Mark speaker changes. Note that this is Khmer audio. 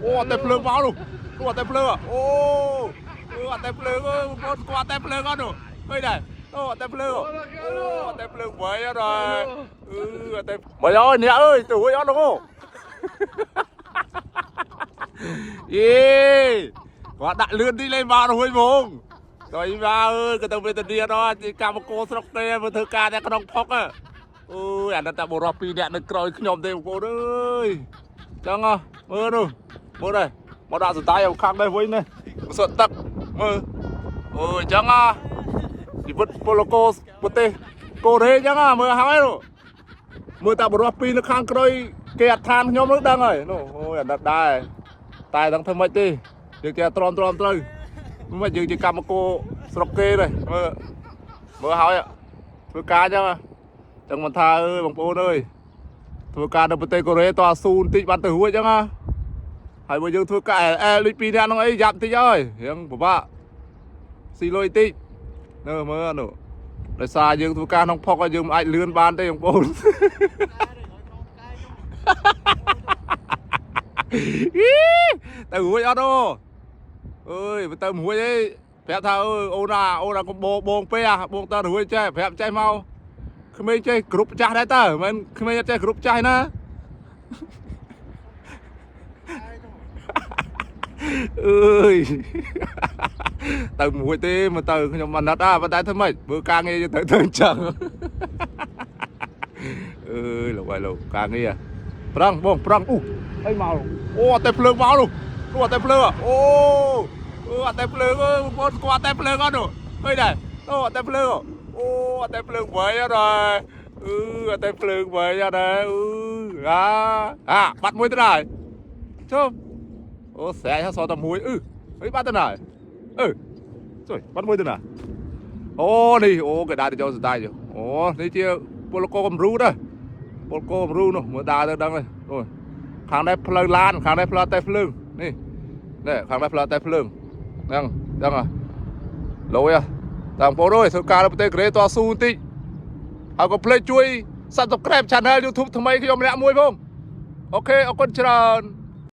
Speaker 1: អូអត់តែភ្លើងមកនោះនោះអត់តែភ្លើងអូអឺអត់តែភ្លើងអើយបងប្អូនស្គាល់តែភ្លើងអត់នោះឃើញដែរអូអត់តែភ្លើងអូអត់តែភ្លើងវៃអត់ហើយអឺអត់តែមកអើយអ្នកអើយទៅរួចអត់នោះ យេគាត់ដាក់លឿនតិចលេងមករួចហ្មងតើអីមកអើយក៏ទៅវេទនាដល់ជាកម្មករស្រុកទេមកធ្វើការតែក្នុងផុកអើយអានោះតែបុរសពីរនាក់នៅក្រោយខ្ញុំទេបងប្អូនអើយចឹងហ៎មើលនោះមើលđây មកដាក់សណ្តែឲ្យខាងនេះវិញនេះសុទ្ធទឹកមើលអូយចឹងហ៎ជីវិតពលករប្រទេសកូរ៉េចឹងហ៎មើលហើយនោះមើលតែបុរសពីរនៅខាងក្រោយគេអត់ឋានខ្ញុំនោះដឹងហើយនោះអូយអាណិតដែរ តែដឹងធ្វើម៉េចទេយើងចេះទ្រាំទ្រាំត្រូវមិនយើងជាកម្មករស្រុកគេទេមើលមើលហើយធ្វើការចឹងចឹងមិនថាអើយបងប្អូនអើយធ្វើការនៅប្រទេសកូរ៉េតអាស៊ូបន្តិចបានទៅរួចចឹងណាហើយបើយើងធ្វើការអែលដូចពីរនាក់នោះអីយ៉ាប់បន្តិចហើយរៀងពិបាកស៊ីលុយតិចនៅមើលនោះដោយសារយើងធ្វើការក្នុងផុកយើងមិនអាចលឿនបានទេបងប្អូន អីទៅរួចអត់អូអើយបើទៅមួយអីប្រាប់ថាអើយអូនអាអូនអាកុំបោបងពេកអាបងតើរួចចេះប្រាប់ចេះមកក្មេងចេះគ្រប់ចាស់ដែរតើមិនក្មេងអត់ចេះគ្រប់ចាស់ណាអើយទៅមួយទេមកទៅខ្ញុំអាណិតអាប៉ុន្តែធ្វើម៉េចមើលការងារយើងត្រូវធ្វើអញ្ចឹងអើយលោកអើយលោកការងារប្រឹងបងប្រឹងអូអីមកអូអត់តែភ្លើងមកនោះនោះអត់តែភ្លើងអូអឺអត់តែភ្លើងអើយបងប្អូនស្គាល់តែភ្លើងអត់នោះឃើញដែរអូអត់តែភ្លើងអូអត់តែភ្លើងវៃអត់ហើយអឺអត់តែភ្លើងវៃអត់ហើយអឺអាអាបាត់មួយទៅដែរជុំអូស្រែកសល់តែមួយអឺអីបាត់ទៅណាអឺជួយបាត់មួយទៅណាអូនេះអូគេដើរទៅចូលសណ្ដាយអូនេះជាពលករគំរូដែរពលករគំរូនោះមើលដើរទៅដឹងហើយអូខាងនេះផ្លូវឡានខាងនេះផ្លូវតែភ្លើងនេះនេះខាងនេះផ្លូវតែភ្លើងហ្នឹងដឹងហ៎លយហ៎តាមបងប្អូនអើយធ្វើការនៅប្រទេសកូរ៉េតស៊ូបន្តិចហើយកុំភ្លេចជួយ Subscribe Channel YouTube ថ្មីខ្ញុំម្នាក់មួយផង OK អរគុណច្រើន។